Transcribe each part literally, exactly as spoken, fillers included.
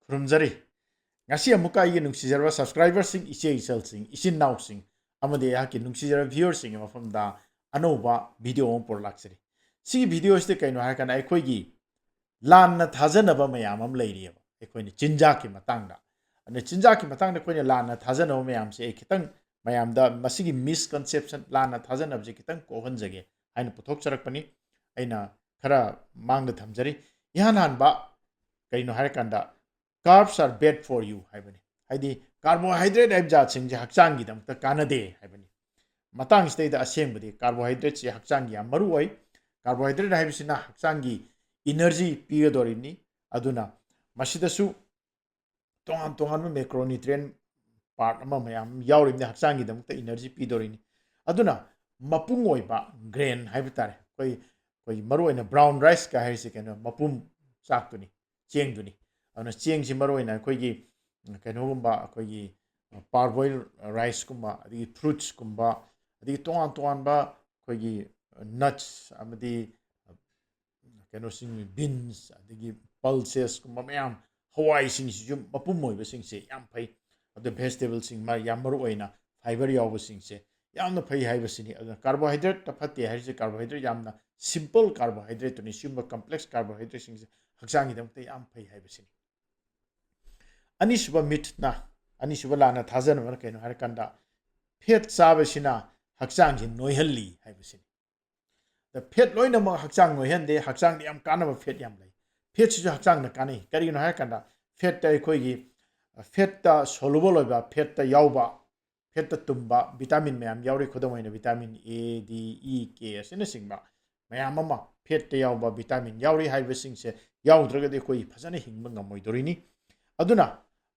ꯈꯨꯔꯨꯝꯖꯔꯤ꯫ ꯉꯁꯤ ꯑꯃꯨꯛꯀ ꯑꯩꯒꯤ ꯅꯨꯡꯁꯤꯖꯔꯕ subscriberꯁꯤꯡ, ꯏꯆꯦ ꯏꯆꯜꯁꯤꯡ, ꯏꯆꯤꯟ ꯏꯅꯥꯎꯁꯤꯡ ꯑꯃꯗꯤ ꯑꯩꯍꯥꯛꯀꯤ ꯅꯨꯡꯁꯤꯖꯔꯕ viewerꯁꯤꯡꯒꯤ ꯃꯐꯝꯗ ꯑꯅꯧꯕ video ꯑꯃ ꯄꯨꯔꯛꯂꯥꯛꯆꯔꯤ꯫ ꯁꯤꯒꯤ videoꯁꯤꯗ ꯀꯩꯅꯣ ꯍꯥꯏꯔꯀꯥꯟꯗ ꯑꯩꯈꯣꯏꯒꯤ ꯂꯥꯟꯅ ꯊꯥꯖꯅꯕ ꯃꯌꯥꯝ ꯑꯃ ꯂꯩꯔꯤꯑꯕ ꯑꯩꯈꯣꯏꯅ ꯆꯤꯟꯖꯥꯛꯀꯤ ꯃꯇꯥꯡꯗ꯫ ꯑꯗꯨꯅ ꯆꯤꯟꯖꯥꯛꯀꯤ ꯃꯇꯥꯡꯗ ꯑꯩꯈꯣꯏꯅ ꯂꯥꯟꯅ ꯊꯥꯖꯅꯕ ꯃꯌꯥꯝꯁꯦ ꯑꯩ ꯈꯤꯇꯪ ꯃꯌꯥꯝꯗ ꯃꯁꯤꯒꯤ misconception, ꯂꯥꯟꯅ ꯊꯥꯖꯅꯕꯁꯦ ꯈꯤꯇꯪ ꯀꯣꯛꯍꯟꯖꯒꯦ ꯍꯥꯏꯅ ꯄꯨꯊꯣꯛꯆꯔꯛꯄꯅꯤ꯫ ꯑꯩꯅ ꯈꯔ ꯃꯥꯡꯗ ꯊꯝꯖꯔꯤ꯫ ꯏꯍꯥꯟ ꯍꯥꯟꯕ ꯀꯩꯅꯣ ꯍꯥꯏꯔꯀꯥꯟꯗ carbs are bad for you ꯍꯥꯏꯕꯅꯤ꯫ ꯍꯥꯏꯗꯤ carbohydrate ꯍꯥꯏꯕ ꯖꯥꯠꯁꯤꯡꯁꯦ ꯍꯛꯆꯥꯡꯒꯤꯗꯃꯛꯇ ꯀꯥꯟꯅꯗꯦ ꯍꯥꯏꯕꯅꯤ꯫ ꯃꯇꯥꯡꯁꯤꯗꯩꯗ ꯑꯁꯦꯡꯕꯗꯤ carbohydrateꯁꯦ ꯍꯛꯆꯥꯡꯒꯤ ꯌꯥꯝ ꯃꯔꯨ ꯑꯣꯏ꯫ Carbohydrate ꯍꯥꯏꯕꯁꯤꯅ ꯍꯛꯆꯥꯡꯒꯤ energy ꯄꯤꯒꯗꯧꯔꯤꯕꯅꯤ꯫ ꯑꯗꯨꯅ ꯃꯁꯤꯗꯁꯨ ꯇꯣꯉꯥꯟ ꯇꯣꯉꯥꯟꯕ macronutrient part ꯑꯃ ꯃꯌꯥꯝ ꯑꯃ ꯌꯥꯎꯔꯤꯕꯅꯤ, ꯍꯛꯆꯥꯡꯒꯤꯗꯃꯛꯇ energy ꯄꯤꯗꯧꯔꯤꯅꯤ꯫ ꯑꯗꯨꯅ ꯃꯄꯨꯡ ꯑꯣꯏꯕ grain ꯍꯥꯏꯕ ꯇꯥꯔꯦ, ꯑꯩꯈꯣꯏ ꯑꯩꯈꯣꯏꯒꯤ ꯃꯔꯨꯑꯣꯏꯅ brown riceꯀ ꯍꯥꯏꯔꯤꯁꯦ ꯀꯩꯅꯣ, ꯃꯄꯨꯝ ꯆꯥꯛꯇꯨꯅꯤ, ꯆꯦꯡꯗꯨꯅꯤ꯫ ꯑꯗꯨꯅ ꯆꯦꯡꯁꯤ ꯃꯔꯨꯑꯣꯏꯅ ꯑꯩꯈꯣꯏꯒꯤ ꯀꯩꯅꯣꯒꯨꯝꯕ, ꯑꯩꯈꯣꯏꯒꯤ parboiled riceꯀꯨꯝꯕ, ꯑꯗꯒꯤ fruitsꯀꯨꯝꯕ, ꯑꯗꯒꯤ ꯇꯣꯉꯥꯟ ꯇꯣꯉꯥꯟꯕ ꯑꯩꯈꯣꯏꯒꯤ nuts ꯑꯃꯗꯤ ꯀꯩꯅꯣꯁꯤꯡ, beans, ꯑꯗꯒꯤ pulsesꯀꯨꯝꯕ ꯃꯌꯥꯝ, ꯍꯋꯥꯏꯁꯤꯡꯁꯤꯁꯨ ꯃꯄꯨꯝ ꯑꯣꯏꯕꯁꯤꯡꯁꯦ ꯌꯥꯝ ꯐꯩ꯫ ꯑꯗꯨ vegetableꯁꯤꯡ ꯃꯥ ꯌꯥꯝ ꯃꯔꯨ ꯑꯣꯏꯅ fiber ꯌꯥꯎꯕꯁꯤꯡꯁꯦ ꯌꯥꯝꯅ ꯐꯩ ꯍꯥꯏꯕꯁꯤꯅꯤ꯫ ꯑꯗꯨꯅ carbohydrateꯇ ꯐꯠꯇꯦ ꯍꯥꯏꯔꯤꯁꯦ carbohydrate ꯌꯥꯝꯅ simple carbohydrateꯇꯨꯅꯤ꯫ ꯁꯤꯒꯨꯝꯕ complex carbohydrateꯁꯤꯡꯁꯦ ꯍꯛꯆꯥꯡꯒꯤꯗꯃꯛꯇ ꯌꯥꯝ ꯐꯩ ꯍꯥꯏꯕꯁꯤꯅꯤ꯫ ꯑꯅꯤꯁꯨꯕ mythꯅ, ꯑꯅꯤꯁꯨꯕ ꯂꯥꯟꯅ ꯊꯥꯖꯅꯕꯅ ꯀꯩꯅꯣ ꯍꯥꯏꯔꯀꯥꯟꯗ fat ꯆꯥꯕꯁꯤꯅ ꯍꯛꯆꯥꯡꯁꯤ ꯅꯣꯏꯍꯜꯂꯤ ꯍꯥꯏꯕꯁꯤꯅꯤ꯫ ꯑꯗ fat ꯂꯣꯏꯅꯃꯛ ꯍꯛꯆꯥꯡ ꯅꯣꯏꯍꯟꯗꯦ, ꯍꯛꯆꯥꯡꯗ ꯌꯥꯝ ꯀꯥꯟꯅꯕ fat ꯌꯥꯝ ꯂꯩ꯫ Fatꯁꯤꯁꯨ ꯍꯛꯆꯥꯡꯗ ꯀꯥꯟꯅꯩ꯫ ꯀꯔꯤꯒꯤꯅꯣ ꯍꯥꯏꯔꯀꯥꯟꯗ fatꯇ ꯑꯩꯈꯣꯏꯒꯤ fatꯇ soluble ꯑꯣꯏꯕ, fatꯇ ꯌꯥꯎꯕ, fatꯇ ꯇꯨꯝꯕ vitamin ꯃꯌꯥꯝ ꯌꯥꯎꯔꯤ꯫ ꯈꯨꯗꯝ ꯑꯣꯏꯅ vitamin A, D, E, K ꯑꯁꯤꯅꯆꯤꯡꯕ ꯃꯌꯥꯝ ꯑꯃ fatꯇ ꯌꯥꯎꯕ vitamin ꯌꯥꯎꯔꯤ ꯍꯥꯏꯕꯁꯤꯡꯁꯦ ꯌꯥꯎꯗ꯭ꯔꯒꯗꯤ ꯑꯩꯈꯣꯏ ꯐꯖꯅ ꯍꯤꯡꯕ ꯉꯝꯃꯣꯏꯗꯧꯔꯤꯅꯤ꯫ ꯑꯗꯨꯅ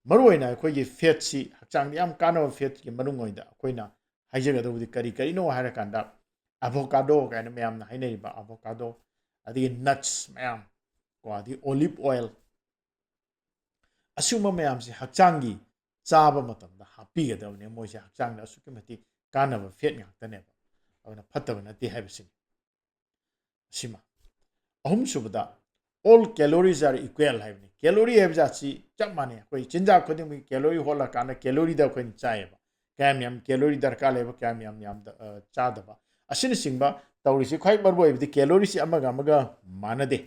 ꯃꯔꯨꯑꯣꯏꯅ ꯑꯩꯈꯣꯏꯒꯤ fatꯁꯤ, ꯍꯛꯆꯥꯡꯗ ꯌꯥꯝ ꯀꯥꯟꯅꯕ fatꯀꯤ ꯃꯅꯨꯡ ꯑꯣꯏꯅ ꯑꯩꯈꯣꯏꯅ ꯍꯥꯏꯖꯒꯗꯧꯕꯗꯤ ꯀꯔꯤ ꯀꯔꯤꯅꯣ ꯍꯥꯏꯔꯀꯥꯟꯗ avocado ꯀꯥꯏꯅ ꯃꯌꯥꯝꯅ ꯍꯥꯏꯅꯔꯤꯕ avocado, ꯑꯗꯒꯤ nuts ꯃꯌꯥꯝ ꯀꯣ, ꯑꯗꯒꯤ olive oil, ꯑꯁꯤꯒꯨꯝꯕ ꯃꯌꯥꯝꯁꯦ ꯍꯛꯆꯥꯡꯒꯤ ꯆꯥꯕ ꯃꯇꯝꯗ ꯍꯥꯞꯄꯤꯒꯗꯕꯅꯦ꯫ ꯃꯣꯏꯁꯦ ꯍꯛꯆꯥꯡꯗ ꯑꯁꯨꯛꯀꯤ ꯃꯇꯤꯛ ꯀꯥꯟꯅꯕ fat ꯉꯥꯛꯇꯅꯦꯕ, ꯑꯗꯨꯅ ꯐꯠꯇꯕ ꯅꯠꯇꯦ ꯍꯥꯏꯕꯁꯤꯅꯤ꯫ ꯑꯁꯤꯃ꯫ ꯑꯍꯨꯝꯁꯨꯕꯗ, all calories are equal ꯍꯥꯏꯕꯅꯤ꯫ ꯀꯦꯂꯣꯔꯤ ꯍꯥꯏꯕ ꯖꯥꯠꯁꯤ ꯆꯞ ꯃꯥꯟꯅꯩ꯫ ꯑꯩꯈꯣꯏ ꯆꯤꯟꯖꯥꯛ ꯈꯨꯗꯤꯡꯃꯛꯀꯤ ꯀꯦꯂꯣꯔꯤ ꯍꯣꯠꯂꯀꯥꯟꯗ ꯀꯦꯂꯣꯔꯤꯗ ꯑꯩꯈꯣꯏꯅ ꯆꯥꯏꯌꯦꯕ꯫ ꯀꯌꯥꯝ ꯌꯥꯝ ꯀꯦꯂꯣꯔꯤ ꯗꯔꯀꯥꯔ ꯂꯩꯕ, ꯀꯌꯥꯝ ꯌꯥꯝ ꯌꯥꯝꯗ-, ꯑ, ꯆꯥꯗꯕ, ꯑꯁꯤꯅꯆꯤꯡꯕ ꯇꯧꯔꯤꯁꯤ꯫ ꯈ꯭ꯋꯥꯏ ꯃꯔꯨ ꯑꯣꯏꯕꯗꯤ ꯀꯦꯂꯣꯔꯤꯁꯤ ꯑꯃꯒ ꯑꯃꯒ ꯃꯥꯟꯅꯗꯦ꯫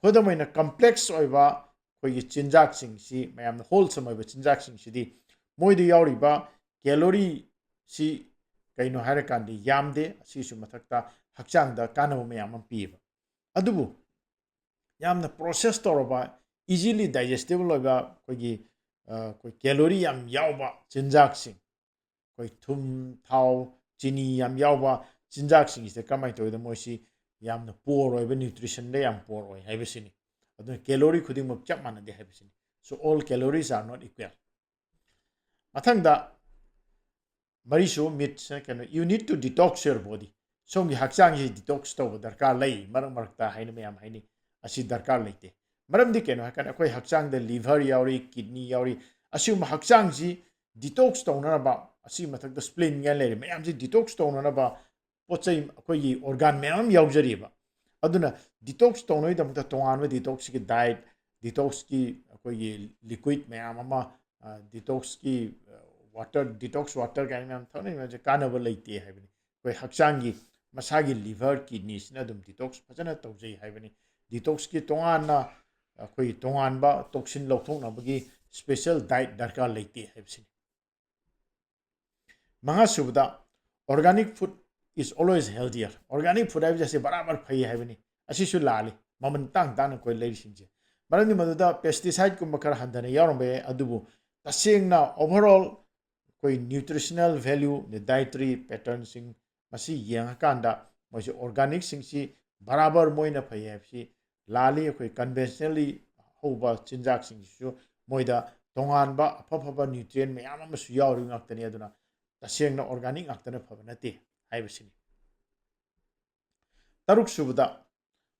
ꯈꯨꯗꯝ ꯑꯣꯏꯅ, ꯀꯝꯄ꯭ꯂꯦꯛꯁ ꯑꯣꯏꯕ ꯑꯩꯈꯣꯏꯒꯤ ꯆꯤꯟꯖꯥꯛꯁꯤꯡꯁꯤ, ꯃꯌꯥꯝꯅ ꯍꯣꯜꯁꯝ ꯑꯣꯏꯕ ꯆꯤꯟꯖꯥꯛꯁꯤꯡꯁꯤꯗꯤ ꯃꯣꯏꯗ ꯌꯥꯎꯔꯤꯕ ꯀꯦꯂꯣꯔꯤꯁꯤ ꯀꯩꯅꯣ ꯍꯥꯏꯔꯀꯥꯟꯗ ꯌꯥꯝꯗꯦ꯫ ꯑꯁꯤꯁꯨ ꯃꯊꯛꯇ ꯍꯛꯆꯥꯡꯗ ꯀꯥꯟꯅꯕ ꯃꯌꯥꯝ ꯑꯃ ꯄꯤꯌꯦꯕ꯫ ꯑꯗꯨꯕꯨ ꯌꯥꯝꯅ ꯄ꯭ꯔꯣꯁꯦꯁ ꯇꯧꯔꯕ, ꯏꯖꯤꯂꯤ ꯗꯥꯏꯖꯦꯁꯇꯤꯕꯜ ꯑꯣꯏꯕ ꯑꯩꯈꯣꯏꯒꯤ, ꯑ, ꯑꯩꯈꯣꯏ ꯀꯦꯂꯣꯔꯤ ꯌꯥꯝ ꯌꯥꯎꯕ ꯆꯤꯟꯖꯥꯛꯁꯤꯡ, ꯑꯩꯈꯣꯏ ꯊꯨꯝ, ꯊꯥꯎ, ꯆꯤꯅꯤ ꯌꯥꯝ ꯌꯥꯎꯕ ꯆꯤꯟꯖꯥꯛꯁꯤꯡꯁꯤꯗ ꯀꯃꯥꯏꯅ ꯇꯧꯋꯤꯗ, ꯃꯣꯏꯁꯤ ꯌꯥꯝꯅ ꯄꯣꯔ ꯑꯣꯏꯕ, ꯅ꯭ꯌꯨꯇ꯭ꯔꯤꯁꯟꯗ ꯌꯥꯝ ꯄꯣꯔ ꯑꯣꯏ ꯍꯥꯏꯕꯁꯤꯅꯤ꯫ ꯑꯗꯨꯅ ꯀꯦꯂꯣꯔꯤ ꯈꯨꯗꯤꯡꯃꯛ ꯆꯞ ꯃꯥꯟꯅꯗꯦ ꯍꯥꯏꯕꯁꯤꯅꯤ꯫ So all calories are not equal. ꯃꯊꯪꯗ ꯃꯔꯤꯁꯨ ꯃꯤꯠꯁ ꯀꯩꯅꯣ, "You need to detox your body." ꯁꯣꯝꯒꯤ ꯍꯛꯆꯥꯡꯁꯤ ꯗꯤꯇꯣꯛꯁ ꯇꯧꯕ ꯗꯔꯀꯥꯔ ꯂꯩ ꯃꯔꯛ ꯃꯔꯛꯇ ꯍꯥꯏꯅ ꯃꯌꯥꯝ ꯍꯥꯏꯅꯩ꯫ ꯑꯁꯤ ꯗꯔꯀꯥꯔ ꯂꯩꯇꯦ꯫ ꯃꯔꯝꯗꯤ ꯀꯩꯅꯣ ꯍꯥꯏꯔꯀꯥꯟꯗ ꯑꯩꯈꯣꯏ ꯍꯛꯆꯥꯡꯗ ꯂꯤꯚꯔ ꯌꯥꯎꯔꯤ, ꯀꯤꯗꯅꯤ ꯌꯥꯎꯔꯤ꯫ ꯑꯁꯤꯒꯨꯝꯕ ꯍꯛꯆꯥꯡꯁꯤ ꯗꯤꯇꯣꯛꯁ ꯇꯧꯅꯅꯕ, ꯑꯁꯤꯒꯤ ꯃꯊꯛꯇ ꯁ꯭ꯄ꯭ꯂꯤꯟ ꯀꯥꯏꯅ ꯂꯩꯔꯤ ꯃꯌꯥꯝꯁꯤ ꯗꯤꯇꯣꯛꯁ ꯇꯧꯅꯅꯕ ꯄꯣꯠ ꯆꯩ, ꯑꯩꯈꯣꯏꯒꯤ ꯑꯣꯔꯒꯥꯟ ꯃꯌꯥꯝ ꯑꯃ ꯌꯥꯎꯖꯔꯤꯕ꯫ ꯑꯗꯨꯅ ꯗꯤꯇꯣꯛꯁ ꯇꯧꯅꯕꯒꯤꯗꯃꯛꯇ ꯇꯣꯉꯥꯟꯕ ꯗꯤꯇꯣꯛꯁꯀꯤ ꯗꯥꯏꯠ, ꯗꯤꯇꯣꯛꯁꯀꯤ ꯑꯩꯈꯣꯏꯒꯤ ꯂꯤꯀ꯭ꯋꯤꯠ ꯃꯌꯥꯝ ꯑꯃ, ꯑ, ꯗꯤꯇꯣꯛꯁꯀꯤ, ꯑ, ꯋꯥꯇꯔ, ꯗꯤꯇꯣꯛꯁ ꯋꯥꯇꯔ ꯀꯥꯏꯅ ꯃꯌꯥꯝ ꯊꯛꯅꯔꯤꯕ ꯃꯌꯥꯝꯁꯦ ꯀꯥꯟꯅꯕ ꯂꯩꯇꯦ ꯍꯥꯏꯕꯅꯤ꯫ ꯑꯩꯈꯣꯏ ꯍꯛꯆꯥꯡꯒꯤ ꯃꯁꯥꯒꯤ ꯂꯤꯚꯔ, ꯀꯤꯗꯅꯤꯁꯤꯅ ꯑꯗꯨꯝ ꯗꯤꯇꯣꯛꯁ ꯐꯖꯅ ꯇꯧꯖꯩ ꯍꯥꯏꯕꯅꯤ꯫ ꯗꯤꯇꯣꯛꯁꯀꯤ ꯇꯣꯉꯥꯟꯅ ꯑꯩꯈꯣꯏꯒꯤ ꯇꯣꯉꯥꯟꯕ ꯇꯣꯛꯁꯤꯟ ꯂꯧꯊꯣꯛꯅꯕꯒꯤ ꯁ꯭ꯄꯦꯁꯦꯜ ꯗꯥꯏꯠ ꯗꯔꯀꯥꯔ ꯂꯩꯇꯦ ꯍꯥꯏꯕꯁꯤꯅꯤ꯫ ꯃꯉꯥꯁꯨꯕꯗ, "Organic food is always healthier." Organic food ꯍꯥꯏꯕꯁꯦ ꯑꯁꯤ ꯕꯔꯥꯕꯔ ꯐꯩ ꯍꯥꯏꯕꯅꯤ꯫ ꯑꯁꯤꯁꯨ ꯂꯥꯜꯂꯤ꯫ ꯃꯃꯜ ꯇꯥꯡ ꯇꯥꯡꯅ ꯑꯩꯈꯣꯏ ꯂꯩꯔꯤꯁꯤꯡꯁꯦ꯫ ꯃꯔꯝꯗꯤ ꯃꯗꯨꯗ ꯄꯦꯁꯇꯤꯁꯥꯏꯠꯀꯨꯝꯕ ꯈꯔ ꯍꯟꯊꯅ ꯌꯥꯎꯔꯝꯕ ꯌꯥꯏ, ꯑꯗꯨꯕꯨ ꯇꯁꯦꯡꯅ ꯑꯣꯚꯔꯑꯣꯜ ꯑꯩꯈꯣꯏ ꯅ꯭ꯌꯨꯇ꯭ꯔꯤꯁꯅꯦꯜ ꯚꯦꯂ꯭ꯌꯨ, ꯑꯗꯩ ꯗꯥꯏꯇꯔꯤ ꯄꯦꯇꯔꯟꯁꯤꯡ, ꯃꯁꯤ ꯌꯦꯡꯉꯀꯥꯟꯗ ꯃꯣꯏꯁꯦ ꯑꯣꯔꯒꯥꯅꯤꯛꯁꯤꯡꯁꯤ ꯕꯔꯥꯕꯔ ꯃꯣꯏꯅ ꯐꯩ ꯍꯥꯏꯕꯁꯤ ꯂꯥꯜꯂꯤ꯫ ꯑꯩꯈꯣꯏ ꯀꯟꯚꯦꯟꯁꯅꯦꯜꯂꯤ ꯍꯧꯕ ꯆꯤꯟꯖꯥꯛꯁꯤꯡꯁꯤꯁꯨ ꯃꯣꯏꯗ ꯇꯣꯉꯥꯟꯕ ꯑꯐ ꯑꯐꯕ ꯅ꯭ꯌꯨꯇ꯭ꯔꯤꯌꯦꯟ ꯃꯌꯥꯝ ꯑꯃꯁꯨ ꯌꯥꯎꯔꯤ ꯉꯥꯛꯇꯅꯤ꯫ ꯑꯗꯨꯅ ꯇꯁꯦꯡꯅ ꯑꯣꯔꯒꯥꯅꯤꯛ ꯉꯥꯛꯇꯅ ꯐꯕ ꯅꯠꯇꯦ ꯍꯥꯏꯕꯁꯤꯅꯤ꯫ ꯇꯔꯨꯛ ꯁꯨꯕꯗ,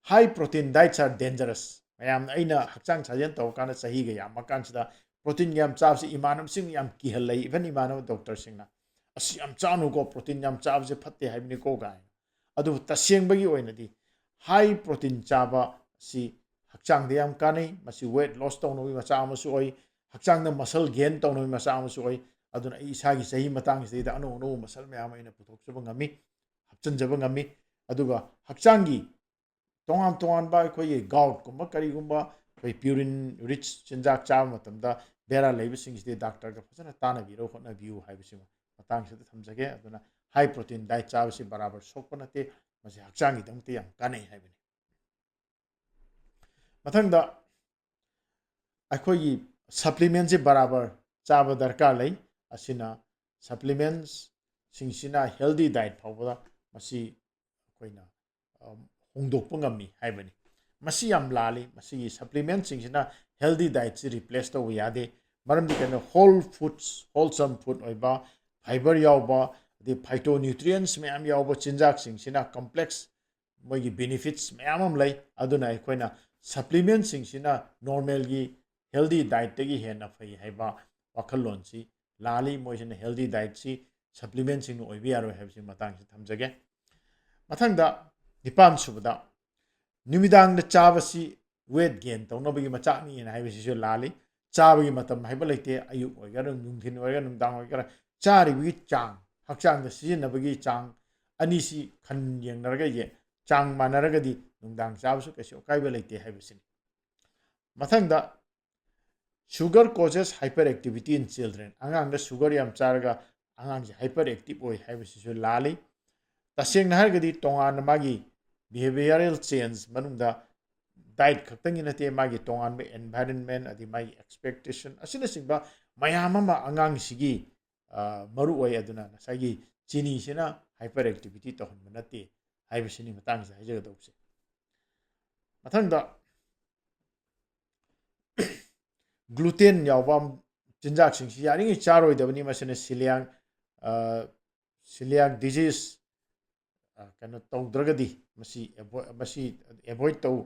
"High protein diets are dangerous." ꯃꯌꯥꯝꯅ, ꯑꯩꯅ ꯍꯛꯆꯥꯡ ꯁꯥꯖꯦꯜ ꯇꯧꯔꯀꯥꯟꯗ ꯆꯍꯤꯒ ꯌꯥꯝꯃꯀꯥꯟꯁꯤꯗ ꯄ꯭ꯔꯣꯇꯤꯟꯒ ꯌꯥꯝ ꯆꯥꯕꯁꯤ ꯏꯃꯥꯟꯅꯕꯁꯤꯡ ꯌꯥꯝ ꯀꯤꯍꯜꯂꯛꯏ, ꯏꯚꯟ ꯏꯃꯥꯟꯅꯕ ꯗꯣꯛꯇꯔꯁꯤꯡꯅ, "ꯑꯁ, ꯌꯥꯝ ꯆꯥꯅꯨꯀꯣ, ꯄ꯭ꯔꯣꯇꯤꯟ ꯌꯥꯝ ꯆꯥꯕꯁꯦ ꯐꯠꯇꯦ ꯍꯥꯏꯕꯅꯤꯀꯣ" ꯀꯥꯏꯅ꯫ ꯑꯗꯨꯕꯨ ꯇꯁꯦꯡꯕꯒꯤ ꯑꯣꯏꯅꯗꯤ ꯍꯥꯏ ꯄ꯭ꯔꯣꯇꯤꯟ ꯆꯥꯕ ꯑꯁꯤ ꯍꯛꯆꯥꯡꯗ ꯌꯥꯝ ꯀꯥꯟꯅꯩ꯫ ꯃꯁꯤ weight loss ꯇꯧꯅꯕꯒꯤ ꯃꯆꯥꯛ ꯑꯃꯁꯨ ꯑꯣꯏ, ꯍꯛꯆꯥꯡꯗ muscle gain ꯇꯧꯅꯕꯒꯤ ꯃꯆꯥꯛ ꯑꯃꯁꯨ ꯑꯣꯏ꯫ ꯑꯗꯨꯅ ꯑꯩ ꯏꯁꯥꯒꯤ ꯆꯍꯤ ꯃꯇꯥꯡꯁꯤꯗꯩꯗ ꯑꯅꯧ ꯑꯅꯧꯕ muscle ꯃꯌꯥꯝ ꯑꯩꯅ ꯄꯨꯊꯣꯛꯆꯕ ꯉꯝꯃꯤ, ꯍꯥꯞꯆꯤꯟꯖꯕ ꯉꯝꯃꯤ꯫ ꯑꯗꯨꯒ ꯍꯛꯆꯥꯡꯒꯤ ꯇꯣꯉꯥꯟ ꯇꯣꯉꯥꯟꯕ ꯑꯩꯈꯣꯏꯒꯤ goutꯀꯨꯝꯕ ꯀꯔꯤꯒꯨꯝꯕ ꯑꯩꯈꯣꯏ purine rich ꯆꯤꯟꯖꯥꯛ ꯆꯥꯕ ꯃꯇꯝꯗ ꯕꯦꯔꯥ ꯂꯩꯕꯁꯤꯡꯁꯤꯗꯤ ꯗꯥꯛꯇꯔꯒ ꯐꯖꯅ ꯇꯥꯟꯅꯕꯤꯔꯣ, ꯍꯣꯠꯅꯕꯤꯌꯨ ꯍꯥꯏꯕꯁꯤꯃ ꯃꯇꯥꯡꯁꯤꯗ ꯊꯝꯖꯒꯦ꯫ ꯑꯗꯨꯅ high protein diet ꯆꯥꯕꯁꯤ ꯕꯔꯥꯕꯔ ꯁꯣꯛꯄ ꯅꯠꯇꯦ, ꯃꯁꯤ ꯍꯛꯆꯥꯡꯒꯤꯗꯃꯛꯇ ꯌꯥꯝ ꯀꯥꯟꯅꯩ ꯍꯥꯏꯕꯅꯤ꯫ ꯃꯊꯪꯗ ꯑꯩꯈꯣꯏꯒꯤ supplementꯁꯤ ꯕꯔꯥꯕꯔ ꯆꯥꯕ ꯗꯔꯀꯥꯔ ꯂꯩ꯫ ꯑꯁꯤꯅ supplementsꯁꯤꯡꯁꯤꯅ healthy diet ꯐꯥꯎꯕꯗ ꯃꯁꯤ ꯑꯩꯈꯣꯏꯅ, ꯑꯝ, ꯍꯣꯡꯗꯣꯛꯄ ꯉꯝꯃꯤ ꯍꯥꯏꯕꯅꯤ꯫ ꯃꯁꯤ ꯌꯥꯝ ꯂꯥꯜꯂꯤ꯫ ꯃꯁꯤꯒꯤ supplementꯁꯤꯡꯁꯤꯅ healthy dietꯁꯤ replace ꯇꯧꯕ ꯌꯥꯗꯦ꯫ ꯃꯔꯝꯗꯤ ꯀꯩꯅꯣ, whole foods, wholesome food ꯑꯣꯏꯕ, fiber ꯌꯥꯎꯕ, ꯑꯗꯩ phytonutrients ꯃꯌꯥꯝ ꯌꯥꯎꯕ ꯆꯤꯟꯖꯥꯛꯁꯤꯡꯁꯤꯅ complex ꯃꯣꯏꯒꯤ benefits ꯃꯌꯥꯝ ꯑꯃ ꯂꯩ꯫ ꯑꯗꯨꯅ ꯑꯩꯈꯣꯏꯅ supplementꯁꯤꯡꯁꯤꯅ normalꯒꯤ healthy dietꯇꯒꯤ ꯍꯦꯟꯅ ꯐꯩ ꯍꯥꯏꯕ ꯋꯥꯈꯜꯂꯣꯟꯁꯤ ꯂꯥꯜꯂꯤ꯫ ꯃꯣꯏꯁꯤꯅ healthy dietꯁꯤ supplementꯁꯤꯡꯅ ꯑꯣꯏꯕ ꯌꯥꯔꯣꯏ ꯍꯥꯏꯕꯁꯤ ꯃꯇꯥꯡꯁꯤ ꯊꯝꯖꯒꯦ꯫ ꯃꯊꯪꯗ ꯅꯤꯄꯥꯟ ꯁꯨꯕꯗ, ꯅꯨꯃꯤꯗꯥꯡꯗ ꯆꯥꯕꯁꯤ weight gain ꯇꯧꯅꯕꯒꯤ ꯃꯆꯥꯛꯅꯤꯅ ꯍꯥꯏꯕꯁꯤꯁꯨ ꯂꯥꯜꯂꯤ꯫ ꯆꯥꯕꯒꯤ ꯃꯇꯝ ꯍꯥꯏꯕ ꯂꯩꯇꯦ꯫ ꯑꯌꯨꯛ ꯑꯣꯏꯒꯦꯔꯥ, ꯅꯨꯡꯊꯤꯜ ꯑꯣꯏꯒꯦꯔꯥ, ꯅꯨꯡꯗꯥꯡ ꯑꯣꯏꯒꯦꯔꯥ, ꯆꯥꯔꯤꯕꯒꯤ ꯆꯥꯡ, ꯍꯛꯆꯥꯡꯗ ꯁꯤꯖꯤꯟꯅꯕꯒꯤ ꯆꯥꯡ ꯑꯅꯤꯁꯤ ꯈꯟ ꯌꯦꯡꯅꯔꯒ ꯌꯦ-, ꯆꯥꯡ ꯃꯥꯟꯅꯔꯒꯗꯤ ꯅꯨꯡꯗꯥꯡ ꯆꯥꯕꯁꯨ ꯀꯩꯁꯨ ꯑꯀꯥꯏꯕ ꯂꯩꯇꯦ ꯍꯥꯏꯕꯁꯤꯅꯤ꯫ ꯃꯊꯪꯗ, sugar causes hyperactivity in children꯫ ꯑꯉꯥꯡꯗ sugar ꯌꯥꯝ ꯆꯥꯔꯒ ꯑꯉꯥꯡꯁꯦ hyperactive ꯑꯣꯏ ꯍꯥꯏꯕꯁꯤꯁꯨ ꯂꯥꯜꯂꯤ꯫ ꯇꯁꯦꯡꯅ ꯍꯥꯏꯔꯒꯗꯤ ꯇꯣꯉꯥꯟꯅ ꯃꯥꯒꯤ behavioral change ꯃꯅꯨꯡꯗ diet ꯈꯛꯇꯪꯒꯤ ꯅꯠꯇꯦ, ꯃꯥꯒꯤ ꯇꯣꯉꯥꯟꯕ environment, ꯑꯗꯩ ꯃꯥꯒꯤ expectation ꯑꯁꯤꯅꯆꯤꯡꯕ ꯃꯌꯥꯝ ꯑꯃ ꯑꯉꯥꯡꯁꯤꯒꯤ, ꯑ, ꯃꯔꯨ ꯑꯣꯏ꯫ ꯑꯗꯨꯅ ꯉꯁꯥꯏꯒꯤ ꯆꯤꯅꯤꯁꯤꯅ hyperactivity ꯇꯧꯍꯟꯕ ꯅꯠꯇꯦ ꯍꯥꯏꯕꯁꯤꯅꯤ ꯃꯇꯥꯡꯁꯤꯗ ꯍꯥꯏꯖꯒꯗꯧꯕꯁꯦ꯫ ꯃꯊꯪꯗ, gluten ꯌꯥꯎꯕ ꯆꯤꯟꯖꯥꯛꯁꯤꯡꯁꯤ ꯌꯥꯔꯤꯉꯩ ꯆꯥꯔꯣꯏꯗꯕꯅꯤ꯫ ꯃꯁꯤꯅ celiac, ꯑ, celiac disease, ꯑ, ꯀꯩꯅꯣ ꯇꯧꯗ꯭ꯔꯒꯗꯤ ꯃꯁꯤ avoid, ꯃꯁꯤ avoid ꯇꯧ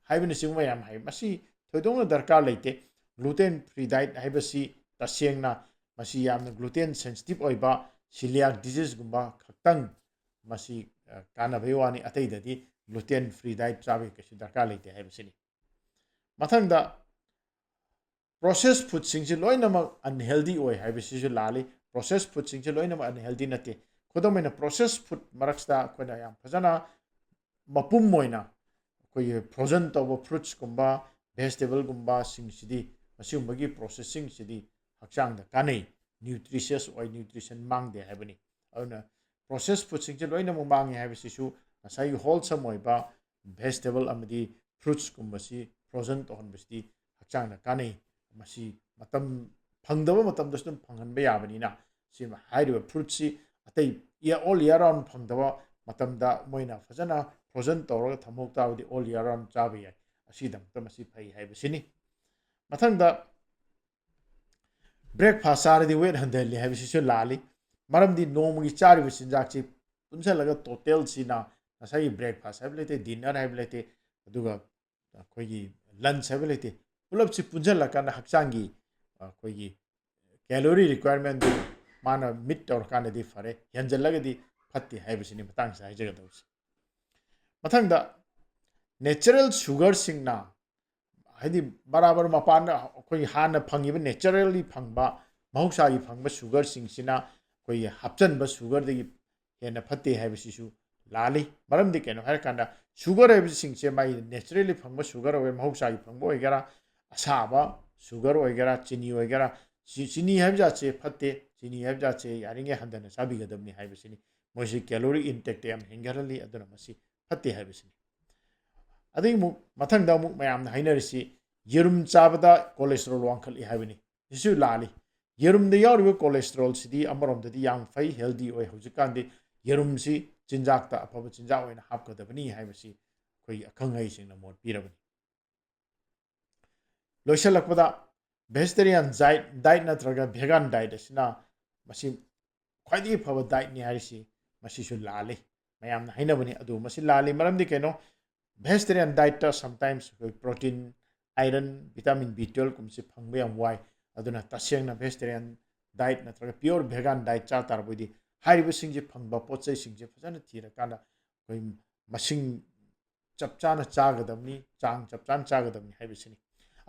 ꯍꯥꯏꯕꯅꯆꯤꯡꯕ ꯌꯥꯝ ꯍꯥꯏ꯫ ꯃꯁꯤ ꯊꯣꯏꯗꯣꯛꯅ ꯗꯔꯀꯥꯔ ꯂꯩꯇꯦ꯫ Gluten free diet ꯍꯥꯏꯕꯁꯤ ꯇꯁꯦꯡꯅ ꯃꯁꯤ ꯌꯥꯝꯅ gluten sensitive ꯑꯣꯏꯕ celiac diseaseꯒꯨꯝꯕ ꯈꯛꯇꯪ ꯃꯁꯤ, ꯑ, ꯀꯥꯟꯅꯕꯒꯤ ꯋꯥꯅꯤ꯫ ꯑꯇꯩꯗꯗꯤ gluten free diet ꯆꯥꯕꯒꯤ ꯀꯩꯁꯨ ꯗꯔꯀꯥꯔ ꯂꯩꯇꯦ ꯍꯥꯏꯕꯁꯤꯅꯤ꯫ ꯃꯊꯪꯗ, processed foodꯁꯤꯡꯁꯤ ꯂꯣꯏꯅꯃꯛ unhealthy ꯑꯣꯏ ꯍꯥꯏꯕꯁꯤꯁꯨ ꯂꯥꯜꯂꯤ꯫ Processed foodꯁꯤꯡꯁꯤ ꯂꯣꯏꯅꯃꯛ unhealthy ꯅꯠꯇꯦ꯫ ꯈꯨꯗꯝ ꯑꯣꯏꯅ, processed food ꯃꯔꯛꯁꯤꯗ ꯑꯩꯈꯣꯏꯅ ꯌꯥꯝ ꯐꯖꯅ ꯃꯄꯨꯝ ꯑꯣꯏꯅ ꯑꯩꯈꯣꯏꯒꯤ frozen ꯇꯧꯕ fruitsꯀꯨꯝꯕ, vegetableꯒꯨꯝꯕꯁꯤꯡꯁꯤꯗꯤ, ꯃꯁꯤꯒꯨꯝꯕꯒꯤ processingꯁꯤꯗꯤ ꯍꯛꯆꯥꯡꯗ ꯀꯥꯟꯅꯩ, nutritious ꯑꯣꯏ, nutrition ꯃꯥꯡꯗꯦ ꯍꯥꯏꯕꯅꯤ꯫ ꯑꯗꯨꯅ processed foodꯁꯤꯡꯁꯦ ꯂꯣꯏꯅꯃꯛ ꯃꯥꯡꯉꯦ ꯍꯥꯏꯕꯁꯤꯁꯨ ꯉꯁꯥꯏꯒꯤ wholesome ꯑꯣꯏꯕ vegetable ꯑꯃꯗꯤ fruitsꯀꯨꯝꯕꯁꯤ frozen ꯇꯧꯍꯟꯕꯁꯤꯗꯤ ꯍꯛꯆꯥꯡꯗ ꯀꯥꯟꯅꯩ꯫ ꯃꯁꯤ ꯃꯇꯝ ꯐꯪꯗꯕ ꯃꯇꯝꯗꯁꯨ ꯑꯗꯨꯝ ꯐꯪꯍꯟꯕ ꯌꯥꯕꯅꯤꯅ, ꯁꯤ ꯍꯥꯏꯔꯤꯕ fruitꯁꯤ ꯑꯇꯩ all year round ꯐꯪꯗꯕ ꯃꯇꯝꯗ ꯃꯣꯏꯅ ꯐꯖꯅ frozen ꯇꯧꯔꯒ ꯊꯝꯍꯧ ꯇꯥꯔꯕꯗꯤ all year round ꯆꯥꯕ ꯌꯥꯏ꯫ ꯑꯁꯤꯒꯤꯗꯃꯛꯇ ꯃꯁꯤ ꯐꯩ ꯍꯥꯏꯕꯁꯤꯅꯤ꯫ ꯃꯊꯪꯗ, breakfast ꯆꯥꯔꯗꯤ weight ꯍꯟꯊꯍꯜꯂꯤ ꯍꯥꯏꯕꯁꯤꯁꯨ ꯂꯥꯜꯂꯤ꯫ ꯃꯔꯝꯗꯤ ꯅꯣꯡꯃꯒꯤ ꯆꯥꯔꯤꯕ ꯆꯤꯟꯖꯥꯛꯁꯤ ꯄꯨꯟꯁꯤꯜꯂꯒ totalꯁꯤꯅ ꯉꯁꯥꯏꯒꯤ breakfast ꯍꯥꯏꯕ ꯂꯩꯇꯦ, dinner ꯍꯥꯏꯕ ꯂꯩꯇꯦ, ꯑꯗꯨꯒ ꯑꯩꯈꯣꯏꯒꯤ lunch ꯍꯥꯏꯕ ꯂꯩꯇꯦ, ꯄꯨꯂꯞꯁꯤ ꯄꯨꯟꯁꯤꯜꯂꯀꯥꯟꯗ ꯍꯛꯆꯥꯡꯒꯤ ꯑꯩꯈꯣꯏꯒꯤ calorie requirementꯗꯨ ꯃꯥꯅ meet ꯇꯧꯔꯀꯥꯟꯗꯗꯤ ꯐꯔꯦ, ꯍꯦꯟꯖꯜꯂꯒꯗꯤ ꯐꯠꯇꯦ ꯍꯥꯏꯕꯁꯤꯅꯤ ꯃꯇꯥꯡꯁꯤꯗ ꯍꯥꯏꯖꯒꯗꯧꯕꯁꯦ꯫ ꯃꯊꯪꯗ, natural sugarꯁꯤꯡꯅ, ꯍꯥꯏꯗꯤ ꯕꯔꯥꯕꯔ ꯃꯄꯥꯟꯗ ꯑꯩꯈꯣꯏꯒꯤ ꯍꯥꯟꯅ ꯐꯪꯉꯤꯕ naturally ꯐꯪꯕ, ꯃꯍꯧꯁꯥꯒꯤ ꯐꯪꯕ sugarꯁꯤꯡꯁꯤꯅ ꯑꯩꯈꯣꯏꯒꯤ ꯍꯥꯞꯆꯤꯟꯕ sugarꯗꯒꯤ ꯍꯦꯟꯅ ꯐꯠꯇꯦ ꯍꯥꯏꯕꯁꯤꯁꯨ ꯂꯥꯜꯂꯤ꯫ ꯃꯔꯝꯗꯤ ꯀꯩꯅꯣ ꯍꯥꯏꯔꯀꯥꯟꯗ, sugar ꯍꯥꯏꯕꯁꯤꯡꯁꯦ ꯃꯥꯒꯤ naturally ꯐꯪꯕ sugar ꯑꯣꯏꯒꯦꯔꯥ, ꯃꯍꯧꯁꯥꯒꯤ ꯐꯪꯕ ꯑꯣꯏꯒꯦꯔꯥ, ꯑꯁꯥꯕ sugar ꯑꯣꯏꯒꯦꯔꯥ, ꯆꯤꯅꯤ ꯑꯣꯏꯒꯦꯔꯥ, ꯆꯤ-, ꯆꯤꯅꯤ ꯍꯥꯏꯕ ꯖꯥꯠꯁꯦ ꯐꯠꯇꯦ꯫ ꯆꯤꯅꯤ ꯍꯥꯏꯕ ꯖꯥꯠꯁꯦ ꯌꯥꯔꯤꯉꯩ ꯍꯟꯊꯅ ꯆꯥꯕꯤꯒꯗꯕꯅꯤ ꯍꯥꯏꯕꯁꯤꯅꯤ꯫ ꯃꯣꯏꯁꯤ calorie intakeꯇ ꯌꯥꯝ ꯍꯦꯟꯒꯠꯍꯜꯂꯤ, ꯑꯗꯨꯅ ꯃꯁꯤ ꯐꯠꯇꯦ ꯍꯥꯏꯕꯁꯤꯅꯤ꯫ ꯑꯗꯒꯤ ꯑꯃꯨꯛ ꯃꯊꯪꯗ ꯑꯃꯨꯛ ꯃꯌꯥꯝꯅ ꯍꯥꯏꯅꯔꯤꯁꯤ ꯌꯦꯔꯨꯝ ꯆꯥꯕꯗ cholesterol ꯋꯥꯡꯈꯠꯂꯤ ꯍꯥꯏꯕꯅꯤ꯫ ꯁꯤꯁꯨ ꯂꯥꯜꯂꯤ꯫ ꯌꯦꯔꯨꯝꯗ ꯌꯥꯎꯔꯤꯕ cholesterolꯁꯤꯗꯤ ꯑꯃꯔꯣꯝꯗꯗꯤ ꯌꯥꯝ ꯐꯩ, healthy ꯑꯣꯏ꯫ ꯍꯧꯖꯤꯛꯀꯥꯟꯗꯤ ꯌꯦꯔꯨꯝꯁꯤ ꯆꯤꯟꯖꯥꯛꯇ ꯑꯐꯕ ꯆꯤꯟꯖꯥꯛ ꯑꯣꯏꯅ ꯍꯥꯞꯀꯗꯕꯅꯤ ꯍꯥꯏꯕꯁꯤ ꯑꯩꯈꯣꯏꯒꯤ ꯑꯈꯪ ꯑꯍꯩꯁꯤꯡꯅ ꯃꯣꯠ ꯄꯤꯔꯕꯅꯤ꯫ ꯂꯣꯏꯁꯤꯜꯂꯛꯄꯗ, vegetarian diet, diet ꯅꯠꯇ꯭ꯔꯒ vegan diet ꯑꯁꯤꯅ ꯃꯁꯤ ꯈ꯭ꯋꯥꯏꯗꯒꯤ ꯐꯕ dietꯅꯤ ꯍꯥꯏꯔꯤꯁꯤ ꯃꯁꯤꯁꯨ ꯂꯥꯜꯂꯤ꯫ ꯃꯌꯥꯝꯅ ꯍꯥꯏꯅꯕꯅꯤ, ꯑꯗꯨ ꯃꯁꯤ ꯂꯥꯜꯂꯤ꯫ ꯃꯔꯝꯗꯤ ꯀꯩꯅꯣ? Vegetarian dietꯇ sometimes ꯑꯩꯈꯣꯏ protein, iron, vitamin B twelveꯀꯨꯝꯕꯁꯤ ꯐꯪꯕ ꯌꯥꯝ ꯋꯥꯏ꯫ ꯑꯗꯨꯅ ꯇꯁꯦꯡꯅ vegetarian diet ꯅꯠꯇ꯭ꯔꯒ pure vegan diet ꯆꯥ ꯇꯥꯔꯕꯗꯤ ꯍꯥꯏꯔꯤꯕꯁꯤꯡꯁꯤ ꯐꯪꯕ ꯄꯣꯠ ꯆꯩꯁꯤꯡꯁꯦ ꯐꯖꯅ ꯊꯤꯔꯀꯥꯟꯗ ꯑꯩꯈꯣꯏ ꯃꯁꯤꯡ ꯆꯞ ꯆꯥꯅ ꯆꯥꯒꯗꯕꯅꯤ, ꯆꯥꯡ ꯆꯞ ꯆꯥꯅ ꯆꯥꯒꯗꯕꯅꯤ ꯍꯥꯏꯕꯁꯤꯅꯤ꯫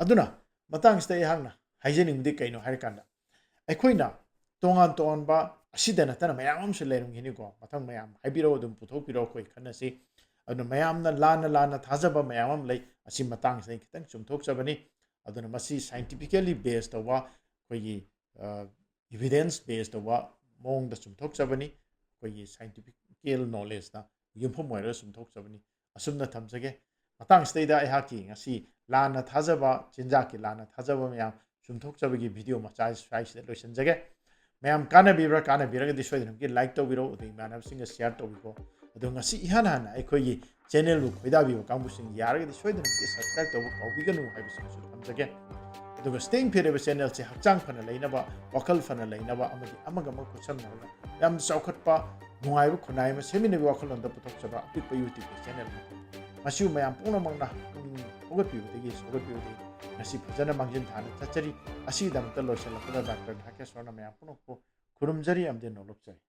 ꯑꯗꯨꯅ ꯃꯇꯥꯡꯁꯤꯗ ꯑꯩꯍꯥꯛꯅ ꯍꯥꯏꯖꯅꯤꯡꯕꯗꯤ ꯀꯩꯅꯣ ꯍꯥꯏꯔꯀꯥꯟꯗ, ꯑꯩꯈꯣꯏꯅ ꯇꯣꯉꯥꯟ ꯇꯣꯉꯥꯟꯕ ꯑꯁꯤꯗ ꯅꯠꯇꯅ ꯃꯌꯥꯝ ꯑꯃꯁꯨ ꯂꯩꯔꯝꯈꯤꯅꯤꯀꯣ, ꯃꯊꯪ ꯃꯌꯥꯝ ꯍꯥꯏꯕꯤꯔꯛꯑꯣ, ꯑꯗꯨꯝ ꯄꯨꯊꯣꯛꯄꯤꯔꯛꯑꯣ, ꯑꯩꯈꯣꯏ ꯈꯟꯅꯁꯤ꯫ ꯑꯗꯨꯅ ꯃꯌꯥꯝꯅ ꯂꯥꯟꯅ ꯂꯥꯟꯅ ꯊꯥꯖꯕ ꯃꯌꯥꯝ ꯑꯃ ꯂꯩ, ꯑꯁꯤ ꯃꯇꯥꯡꯁꯤꯗ ꯑꯩ ꯈꯤꯇꯪ ꯆꯨꯝꯊꯣꯛꯆꯕꯅꯤ꯫ ꯑꯗꯨꯅ ꯃꯁꯤ scientifically base ꯇꯧꯕ, ꯑꯩꯈꯣꯏꯒꯤ evidence base ꯇꯧꯕ ꯃꯑꯣꯡꯗ ꯆꯨꯝꯊꯣꯛꯆꯕꯅꯤ꯫ ꯑꯩꯈꯣꯏꯒꯤ scientifical knowledgeꯅ ꯌꯨꯝꯐꯝ ꯑꯣꯏꯔꯒ ꯆꯨꯝꯊꯣꯛꯆꯕꯅꯤ꯫ ꯑꯁꯨꯝꯅ ꯊꯝꯖꯒꯦ꯫ ꯃꯇꯥꯡꯁꯤꯗꯩꯗ ꯑꯩꯍꯥꯛꯀꯤ ꯉꯁꯤ ꯂꯥꯟꯅ ꯊꯥꯖꯕ, ꯆꯤꯟꯖꯥꯛꯀꯤ ꯂꯥꯟꯅ ꯊꯥꯖꯕ ꯃꯌꯥꯝ ꯆꯨꯝꯊꯣꯛꯆꯕꯒꯤ video ꯃꯆꯥ ꯁ꯭ꯋꯥꯏꯁꯤꯗ ꯂꯣꯏꯁꯤꯟꯖꯒꯦ꯫ ꯃꯌꯥꯝ ꯀꯥꯟꯅꯕꯤꯕ꯭ꯔꯥ? ꯀꯥꯟꯅꯕꯤꯔꯒꯗꯤ ꯁꯣꯏꯗꯅꯃꯛꯀꯤ like ꯇꯧꯕꯤꯔꯣ, ꯑꯗꯨꯒ ꯏꯃꯥꯟꯅꯕꯁꯤꯡꯒ share ꯇꯧꯕꯤꯀꯣ꯫ ꯑꯗꯣ ꯉꯁꯤ ꯏꯍꯥꯟ ꯍꯥꯟꯅ ꯑꯩꯈꯣꯏꯒꯤ channelꯕꯨ ꯈꯣꯏꯗꯥꯕꯤꯕ ꯀꯥꯡꯕꯨꯁꯤꯡ ꯌꯥꯔꯒꯗꯤ ꯁꯣꯏꯗꯅꯃꯛꯀꯤ subscribe ꯇꯧꯕ ꯀꯥꯎꯕꯤꯒꯅꯨ ꯍꯥꯏꯕꯁꯤꯃꯁꯨ ꯊꯝꯖꯒꯦ꯫ ꯑꯗꯨꯒ Staying Fit ꯍꯥꯏꯕ channelꯁꯦ ꯍꯛꯆꯥꯡ ꯐꯅ ꯂꯩꯅꯕ, ꯋꯥꯈꯜ ꯐꯅ ꯂꯩꯅꯕ ꯑꯃꯗꯤ ꯑꯃꯒ ꯑꯃꯒ ꯈꯨꯠꯁꯝꯅꯔꯒ ꯌꯥꯝ ꯆꯥꯎꯈꯠꯄ, ꯅꯨꯡꯉꯥꯏꯕ ꯈꯨꯟꯅꯥꯏ ꯑꯃ ꯁꯦꯝꯃꯤꯟꯅꯕꯒꯤ ꯋꯥꯈꯜꯂꯣꯟꯗ ꯄꯨꯊꯣꯛꯆꯕ ꯑꯄꯤꯛꯄ YouTubeꯀꯤ channelꯅꯤ꯫ ꯃꯁꯤꯕꯨ ꯃꯌꯥꯝ ꯄꯨꯝꯅꯃꯛꯅ ꯄꯨꯛꯅꯤꯡ ꯊꯧꯒꯠꯄꯤꯕꯗꯒꯤ, ꯁꯧꯒꯠꯄꯤꯕꯗꯒꯤ ꯉꯁꯤ ꯐꯖꯅ ꯃꯥꯡꯖꯤꯟ ꯊꯥꯅ ꯆꯠꯆꯔꯤ꯫ ꯑꯁꯤꯒꯤꯗꯃꯛꯇ ꯂꯣꯏꯁꯤꯜꯂꯛꯄꯗ ꯗꯥꯛꯇꯔ ꯙꯥꯀꯦꯁ꯭ꯋꯔꯅ ꯃꯌꯥꯝ ꯄꯨꯝꯅꯃꯛꯄꯨ ꯈꯨꯔꯨꯝꯖꯔꯤ ꯑꯃꯗꯤ ꯅꯣꯂꯨꯛꯆꯔꯤ꯫